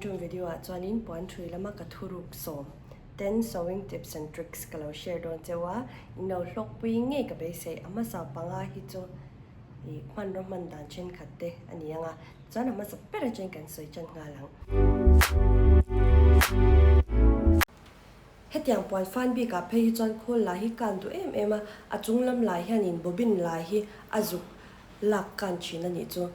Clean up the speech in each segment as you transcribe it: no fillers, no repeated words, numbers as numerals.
tum video ah chuanin puan thui lama ka thuruk sawm, ten sewing tips and tricks ka lo share dawn cheu a, in lo hlawkpui ngei ka beisei a hmasa panga hi chu ih hmanraw hman dan thenkhat te a ni ang a, chuan a hmasa ber atangin kan sawi tan nghal ang. Hetiang puan fan bikah phei hi chuan khawl lai hi kan duh em em a, a chung lam lai hianin bobbin lai hi a zuk lak kan thin a nih chu.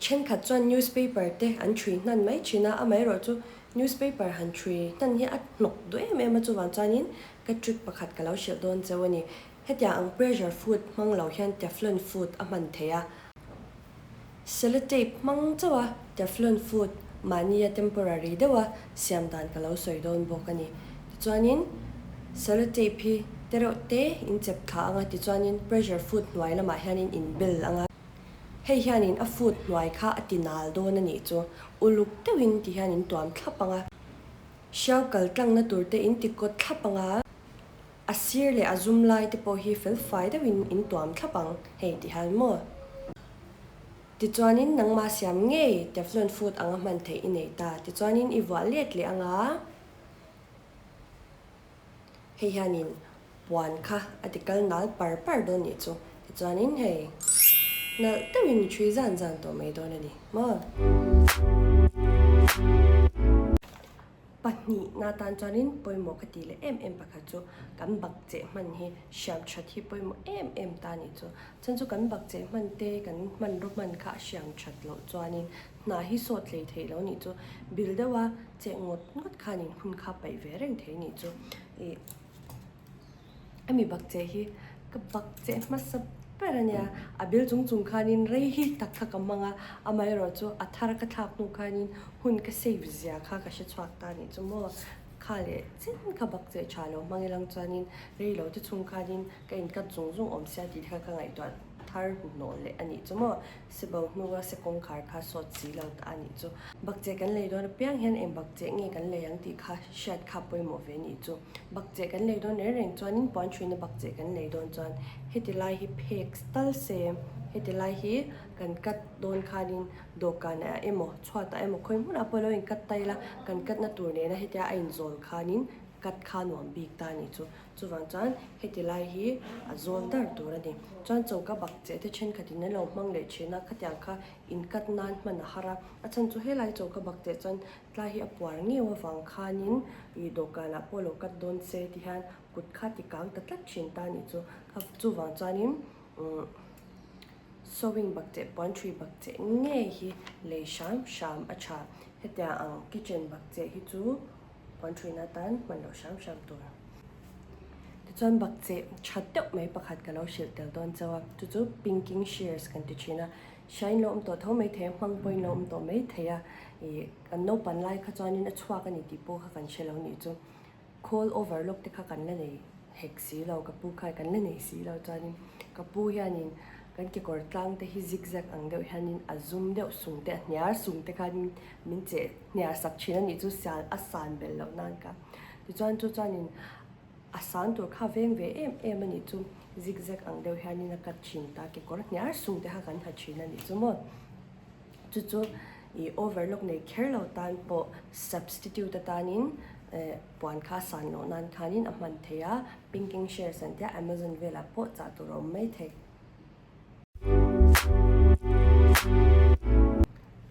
Thenkhat chuan newspaper te an chhui hnan mai thin a, amaherawh chu newspaper han chhui hnan hi a hnawk duh em em a, chuvang chuanin ka trick pakhat ka lo hrilh dawn cheu a ni. Hetiang ang pressure foot hmang lo hian teflon foot a hman theih a. Sellotape hmang chauh a teflon foot mahnia temporary deuha siam dan ka lo sawi dawn bawk a ni. Tichuanin sellotape hi te reuh te in chep thla ang a, tichuanin pressure foot hnuai lamah hianin in bel ang a. Hei hianin a foot hnuai kha a ti nal dawn a nih chu. Uluk deuhin ti hian in tuam thlap ang a. Hriau kal tlangna tur te in ti kawt thlap ang a. A sir leh a zum lai te pawh hi fel fai deuhin in tuam thlap ang hei ti hian maw? Tichuanin nangmah siam ngei Teflon food anga hman theih i nei ta. Tichuanin i vuah let leh anga hei hianin puan kha a ti kal nal par par dawn nih chu. Tichuanin hei nalh deuhin i thui zan zan tawh mai dawn a ni maw? Pahnihna tan chuanin pawimawh ka tih leh em em pakhat chu kan bak cheh hman hi hriam that hi pawimawh em em ta nih chu. Chuan chu kan bak cheh hman te kan hmanraw hman kha a hriam that loh chuanin hna hi sawt hlei theih lo nih chu. Bil deuha cheh ngawt ngawt khanin hun kha paih ve reng thei nih chu. Ih. Hemi bak che hi ka bak che hmasa ber a nia, a bil chung chung khanin rei hi tak kha ka hmang a, amaherawh chu a thar ka thlak hnu khanin hun ka save zia kha ka hre chhuak ta nih chu maw, kha leh chin kha bak che tha lo hmang ilang chuanin rei lo te chhung khanin ka in cut zung zung awm sia tih te kha ka ngaihtuah thar hnuhnawh leh a nih chu maw, se bo hnua se kawngkhar kha sawt si lo ta a nih chu. Bak che kan lei dawn apiang hian eng bak che nge kan lei ang tih kha hriat kha pawimawh ve nih chu. Bakcheh kan lei dawn reng reng chuanin puan thuina bakcheh kan lei dawn chuan heti lai hi phek tal se heti lai hi kan cut dawn khanin dawhkanah emaw chhuatah emaw khawi hmunah pawh lo in cut ta ila kan cut na tur nena hetia a inzawl khanin cut kha nuam bik ta anih chu. Chuvang chuan heti lai hi a zawl dar tur a ni. Chuan choka bakcheh te thenkhatin an lo hmang leh thin a, khatiang kha in cut nan hman a har a, a chhan chu helai choka bakcheh chuan Tlai hi a puar ngeuh avang khanin ih dawhkanah pawh lo cut dawn se ti hian kut kha ti kang ta tlat thin ta anih chu. Kha chuvang chuanin umm sewing bakcheh puan thui bakcheh ngei hi lei hram hram a tha. Hetiang ang kitchen bakcheh hi chu puan thuina atan hman loh hram hram tur. Tichuan bakcheh tha deuh mai pakhat ka lo hrilh tel dawn chauh a, chu chu pinking shears kan ti thin a. Hriain lo awm tawh tho mai thei a, hmang pawhin lo awm tawh mai thei a, ih kan naupan lai kha chuanin a chhuak a ni tih pawh kha kan hre lo nih chu. Call overlock te kha kan la nei hek si lo, ka pu kha kan la nei si lo chuanin ka pu hianin kan kekawr tlang te hi zig zag ang deuh hianin a zum deuh sung te a hniar sung te khanin min cheh hniar sak thin a nih chu sial a san belh loh nan kha. Tichuan chu chuanin A sang tur kha veng ve em em a nih chu, zig zag ang deuh hianin a cut thin ta, kekawr hniar sung te kha kan ha thin a nih chu maw. Chu chu ih overlock nei kher lo tan pawh substitute atanin eh puan kha san loh nan khanin a hman thei a, pinking shares an tia Amazon velah pawh chah tur a awm mai thei.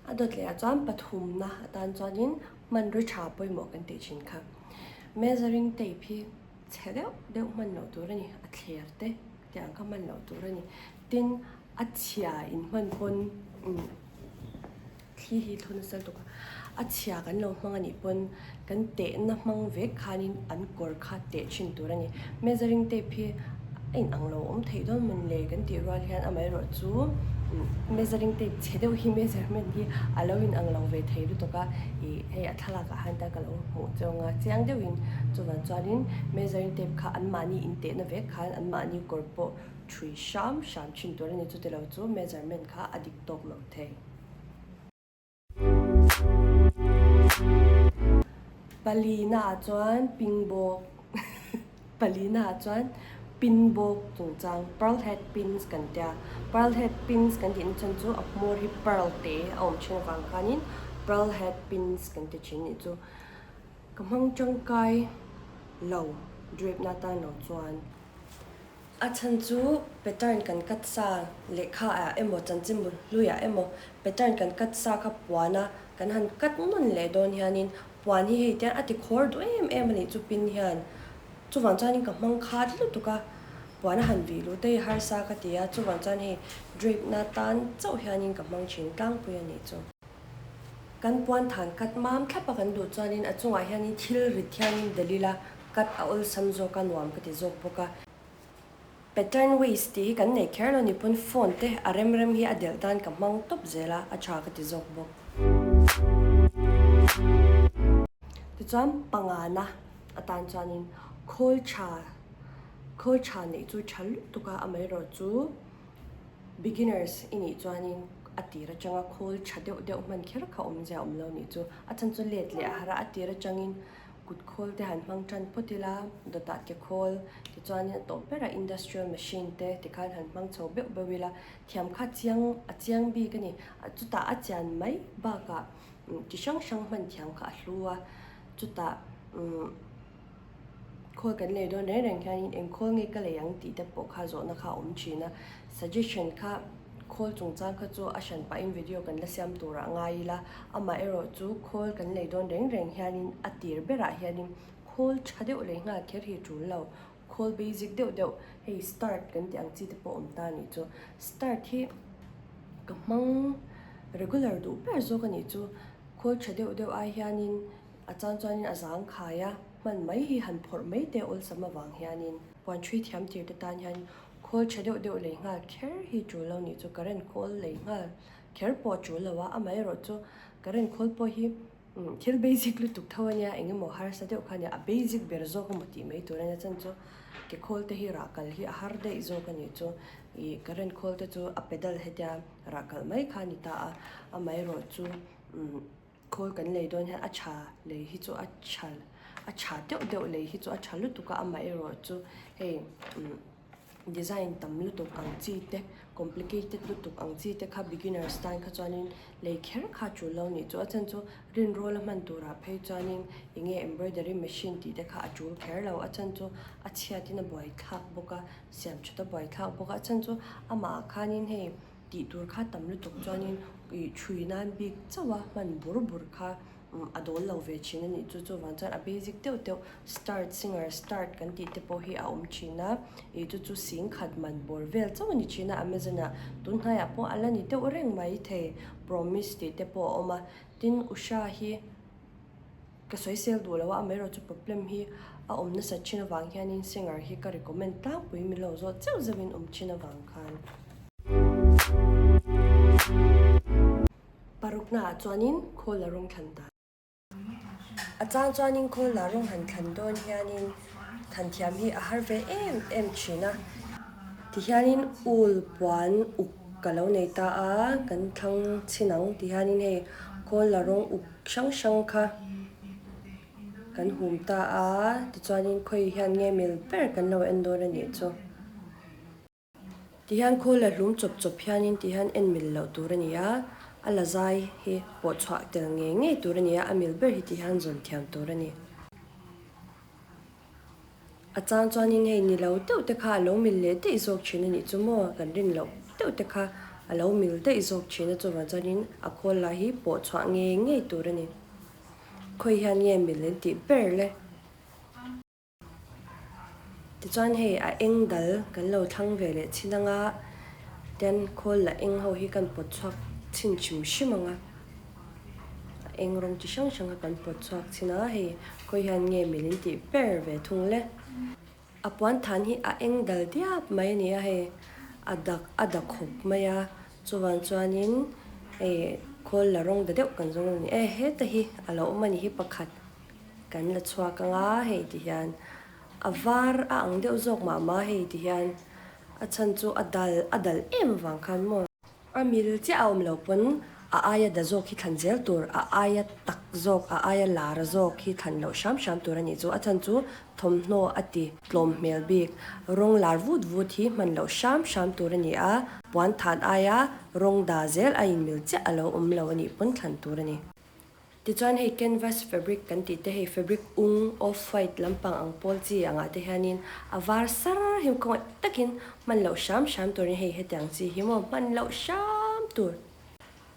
A dawt leh ah chuan pathumna atan chuanin hmanraw tha pawimawh kan tih thin kha. Measuring tape hi chhe deuh deuh hman loh tur a ni, a thler te tih ang kha hman loh tur a ni. Tin, a chhia in hman pawn umm. Thli hi thawn nasa lutuk a, a chhia kan lo hmang anih pawn kan tehna hmang vek khanin an kawr kha teh thin tur a ni. Measuring tape hi a in ang lo awm theih dawn mawn le kan tih rual hian amaherawh chu measuring tape chhe deuh hi measurement hi a lo in ang lo ve thei lutuk a, ih hei a thlalak ah hian ta ka lo hmuh chiang a, chiang deuhin chuvang chuanin measuring tape kha anmahni in tehna vek khan anmahni kawr pawh thui hram hram thin tur a ni, chuti lo chu measurement kha a dik tawk lo thei. Palina ah chuan ping bawk Palina ah chuan pin bawk chungchang pearl head pins kan tia. Pearl head pins kan tihna chhan chu a hmawr hi pearl te a awm thin avang khanin. Pearl head pins kan ti thin nih chu ka hmang tangkai lo drape na tan lo chuan. A chhan chu pattern kan cut sa lehkha ah emaw chanchinbu hlui ah emaw pattern kan cut sa kha puan a kan han cut nawn leh dawn hianin puan hi hei tian a ti khawr duh em em a nih chu pin hian chuvang chuanin ka hmang khat lutuk a puan a han vih luh te hi harsa ka ti a chuvang chuan hei drape na tan chauh hianin ka hmang thin tlangpui a nih chu. Kan puan than cut mam thlap a kan duh chuanin a chungah hianin thil rit hianin delh ila cut a awlsam zawk a nuam ka ti zawk bawk a. Pattern waste tih hi kan nei kher lo ni pawn phone te a rem rem hi a delh dan ka hmang tawp zel a, a tha ka ti zawk bawk. Tichuan pangana atan chuanin khawl tha khawl tha neih chu tha lutuk a amaherawhchu Beginners i nih chuanin a tir atanga khawl tha deuh deuh hman kher kha awmzia awm lo nih chu. A chhan chu let leh a har a, a tir atangin kut khawl te han hmang tan phawt ila, dawtah ke khawl tichuanin a tawp berah industrial machine te tikhan han hmang chho beuh beuh ila, thiam kha chiang a chiang bik a ni. Chutah a chian mai bakah chi hrang hrang hman thiam kha a hlu a, chutah umm. Khawl kan lei dawn reng reng hianin eng khawl nge ka lei ang tih te pawh kha zawhna kha a awm thin a. Suggestion kha khawl chungchang kha chu a hran pahin video kan la siam turah ngai ila, amah erawh chu khawl kan lei dawn reng reng hianin a tir berah hianin khawl tha deuh lei nghal kher hi tul lo. Khawl basic deuh deuh hei start kan tih ang chi te pawh awm ta a nih chu. Start hi ka hmang regular duh ber zawk a nih chu. Khawl tha deuh deuh ai hianin A chan chuanin a zang khai a, hman mai hi han phawrh mai te awlsam avang hianin puan ṭhui thiam tir te tan hian khawl ṭha deuh deuh lei nghal kher hi ṭul lo nih chu current khawl lei nghal kher pawh a ṭul lo a, amaherawh chu current khawl pawh hi thil basic lutuk tho a nia eng emaw harsa deuh kha a nia a basic ber zawk emaw tih mai tur a nia chan chu ke khawl te hi rah kal hi a har daih zawk a nih chu ih current khawl te chu a pedal hetia rah kalh mai kha a ni ta a, amaherawh chu umm. Khawl kan lei dawn hian a tha lei hi chu a tha a tha deuh deuh lei hi chu a tha lutuk a amaherawh chu hei umm design tam lutuk ang chi te complicated lutuk ang chi te kha beginners tan kha chuanin lei kher kha tul lo nih chu a chhan chu rinrawl a hman turah phei chuanin eng nge embroidery machine tih te kha a tul kher lo a chhan chu a chhiatin a buaithlak bawk a siam that a buaithlak bawk a a chhan chu amah ah khanin hei. Tih tur kha tam lutuk chuanin ih thui nan bik chauh a hman bur bur kha a dawl lo ve thin a nih chu. Chuvang chuan a basic deuh deuh start singer start kan tih te pawh hi a awm thin a, ih chu chu sing khat man bawr vel chauh a ni thin a Amazon ah tun hnaiah pawh a la ni deuh reng mai thei promise tih te pawh a awm a, tin Usha hi. Ka sawi sel duh lo a, amaherawh chu problem hi a awm nasat thin avang hianin singer hi ka recommend tlangpui min lo zawh zeuh zeuhin awm thin avang khan. Parukna ah chuanin khawl la rawng thlan dan. A chang chuanin khawl la rawng han thlan dawn hianin than thiam hi a har ve em em thin a. Tihianin ul puan uk ka lo nei ta a, kan thlang chhin ang tihianin hei khawl la rawng uk hrang hrang kha kan hum ta a tichuanin khawi hian nge mil ber kan lo en dawn a nih chu tihian khawl la hlum chawp chawp hianin tihian en mil loh tur a ni a a la zai hi pawh chhuah tel ngei ngei tur a ni a a mil ber hi tihian zawn thiam tur a ni. A chang chuanin hei ni lo deuh te kha a lo mil leh daih zawk thin a nih chu maw? Kan rin loh deuh te kha a lo mil daih zawk thin a, chuvang chuanin a khawl lah hi pawh chhuah ngei ngei tur a ni. Khawi hian nge mil an tih ber le? Tichuan hei a eng dal kan lo thlang ve leh chin anga tian khawl la eng ho hi kan pawt chhuak chhin hrim hrim ang a. A eng rawng chi hrang hrang a kan pawt chhuak chin a, hei khawi hian nge mil in tih ber ve thung le. A puan than hi a eng dal diap mai a ni a, hei a dak a da khawp mai a, chuvang chuanin hei khawl la rawng da deuh kan zawng a ni e, heta hi a lo awm a ni hi pakhat kan la chhuak ang a, hei ti hian a var a ang deuh zawk mah mah hei ti hian a chhan chu a dal a dal em avang khan maw. A mil chiah a awm lo pawn a aia da zawk hi thlan zel tur, a aia tak zawk, a aia lar zawk hi thlan loh hram hram tur a nih chu. A chhan chu thawmhnaw a ti tlawm hmel bik, rawng lar vut vut hi hman loh hram hram tur a ni a, puan than aia rawng da zel a inmil chiah a lo awm lo a nih pawn thlan tur a ni. Tichuan hei canvas fabric kan tih te hei fabric ung off white lampang ang pawl chi angah te hianin a var sar hi khawngaih takin hman loh hram hram turin hei hetiang chi hi maw hman loh hram tur.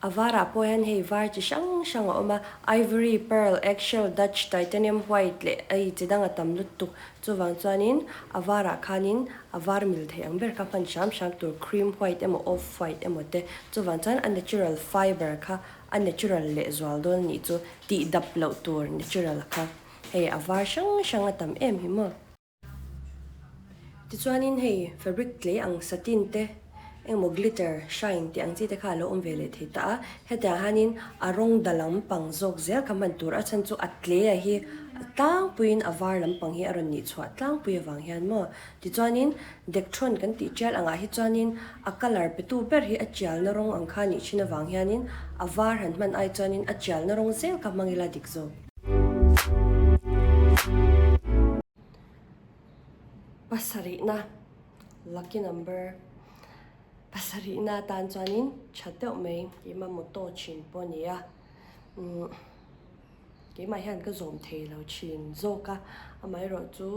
A varah pawh hian hei var chi hrang hrang a awm a, ivory, pearl, eggshell, dutch, titanium white leh hei chi dang a tam lutuk. Chuvang chuanin a varah khanin a var mil thei ang ber kha hman hram hram tur cream white emaw off white emaw te. Chuvang chuan a natural fibre kha a natural leh zual dawn nih chu tih dap loh tur natural kha hei a var hrang hrang a tam em hi maw. Tichuanin hei fabric tlei ang satin te engemaw glitter, shine tih ang chi te kha a lo awm ve leh thei ta a, hetiang hianin a rawng da lampang zawk zel kha hman tur a chhan chu a tlei a hi a tlangpuiin a var lampang hi a rawn nih chhuah tlangpui avang hian maw. Tichuanin Dectron kan tih tial angah hi chuanin a colour petu ber hi a tialna rawng ang kha a nih thin avang hianin a var han hman ai chuanin a tialna rawng zel kha hmang ila dik zawk. Pasarihna, lucky number, pasarihna atan chuanin tha deuh mai keimah motto thin pawh a ni a, umm keimah hian ka zawm thei lo thin zawk a, amaherawh chu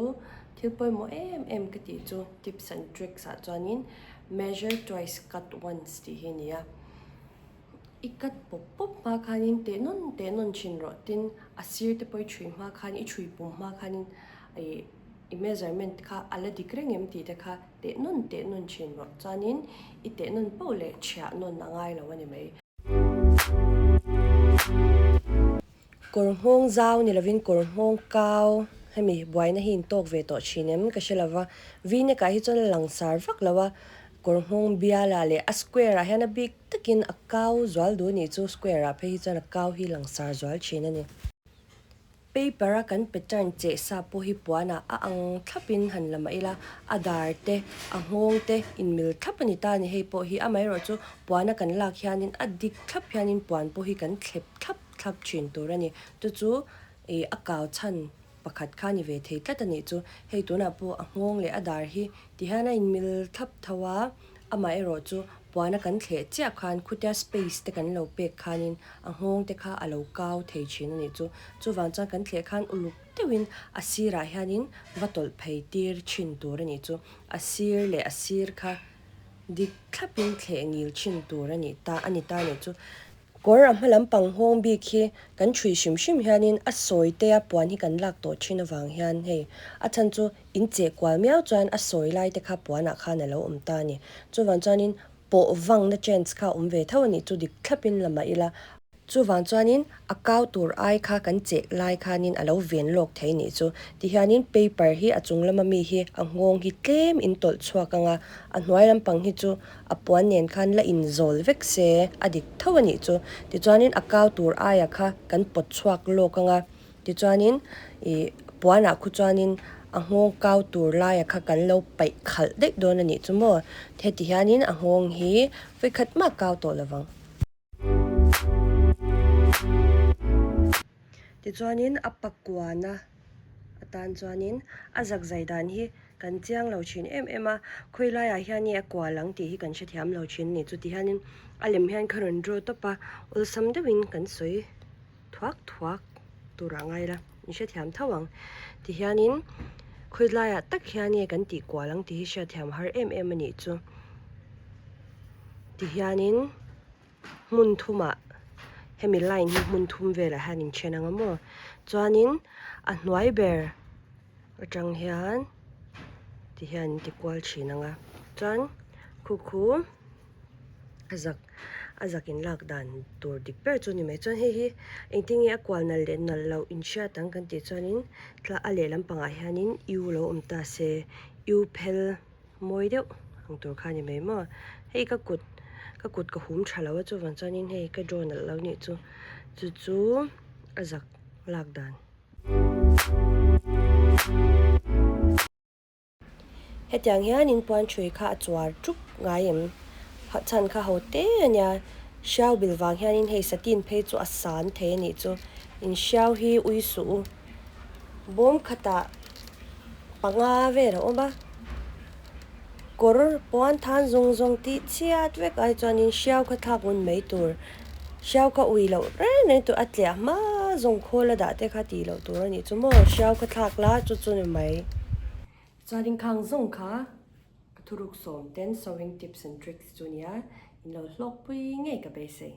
thil pawimawh em em ka tih chu tips and tricks ah chuanin measure twice cut once tih hi a ni a. I cut pawp pawp hma khanin teh nawn teh nawn thin rawh tin a sir te pawh i chhui hma khan i chhui pum hma khanin ih i measurement kha a la dik reng em tih te kha teh nawn teh nawn thin rawh chuanin i teh nawn poh leh chhiah nawn a ngai lo a ni mai. Kawr nghawng zau ni lovin kawr nghawng kau hemi buaina hi intawk ve tawh thin em ka hre lova V-neck ah hi chuan a langsar vak lo a kawr nghawng bial ah leh a square ah hian a bik takin a kau zual duh nih chu square ah phei hi chuan a kau hi langsar zual thin a ni. Paper a kan pattern cheh sa pawh hi puanah a ang thlapin han la mah ila a dar te a nghawng te inmil thlap a ni ta a ni hei pawh hi amaherawh chu puana kan lak hianin a dik thlap hianin puan pawh hi kan thlep thlap thlap thin tur a ni chu chu ih a kau chhan pakhat kha ni ve thei tlat a nih chu hei tunah pawh a nghawng leh a dar hi tihian a inmil thlap tho a. Amaherawh chu puana kan thleh chiah khan khutia space te kan lo pek khanin a nghawng te kha a lo kau thei thin a nih chu. Chuvang chuan kan thleh khan uluk deuhin a sirah hianin va tawlh phei tir thin tur a nih chu. A sir leh a sir kha dik thlapin thleh ngil thin tur a nih ta a ni ta a nih chu. Kawr a hma lampang nghawng bik hi kan chhui hrim hrim hianin a sawi te a puan hi kan lak tawh thin avang hian hei a chhan chu In cheh kual miau chuan a sawi lai te kha puanah khan a lo awm ta a ni. Chuvang chuanin pawh vangna chance kha a awm ve tho a nih chu dik thlapin la mah ila. Chuvang chuanin a kau tur ai kha kan cheh lai khanin a lo ven lawk thei nih chu. Tihianin paper hi a chung lama mi hi a nghawng hi tlem in tawlh chhuak ang a, a hnuai lampang hi chu a puan nen khan la inzawl vek se a dik tho a nih chu. Tichuanin a kau tur aia kha kan pawt chhuak lawk ang a. Tichuanin ih puanah khu chuanin a nghawng kau tur laia kha kan lo paih khalh daih dawn a nih chu maw? Heti hianin a nghawng hi vawikhat mah kau tawh lo vang. Tichuanin a pakuana atan chuanin a zakzai dan hi kan chiang lo thin em em a, khawi laiah hian nge a kual ang tih hi kan hrethiam lo thin a ni. Chuti hianin a lem hian kha rawn draw tawp a, awlsam deuhin kan sawi. thuak thuak tur ah ngai ila in hrethiam tho ang tihianin khawi laiah tak hian nge kan tih kual ang tih hi hriatthiam har em em a nih chu tihianin hmun thumah hemi line hi hmun thum velah hian in then ang a maw chuanin a hnuai ber atang hian tihian in ti kual thin ang a chuan khu khu. A zak a zak in lak dan tur dik ber chu a ni mai chuan hei hi engtin nge a kual nalh leh nalh loh inhriat ang kan tih chuanin tla a lehlam pangah hianin u lo awm ta se u phel mawi deuh ang tur kha a ni mai maw hei ka kut ka kut ka hum tha lo a chuvang chuanin hei ka draw nalh lo nih chu chu chu a zak lak dan. Hetiang hian in puan ṭhui kha a chuar ṭup ngai em? Chhan kha ho te a nia, hriau bil vang hianin hei satin phei chu a san thei a nih chu. In hriau hi ui suh u. Bawm khatah panga vel a awm a, kawr puan than zawng zawng tih chhiat vek ai chuanin hriau kha thlak ngun mai tur. Hriau kha ui loh reng reng tur a tliah hma Zawng khawl a dah te kha tih loh tur a nih chu maw? Hriau kha thlak la, chu chu ni mai. Chuanin khang zawng kha ka thuruk sawm ten sewing tips and tricks chu nia, in lo hlawkpui ngei ka beisei.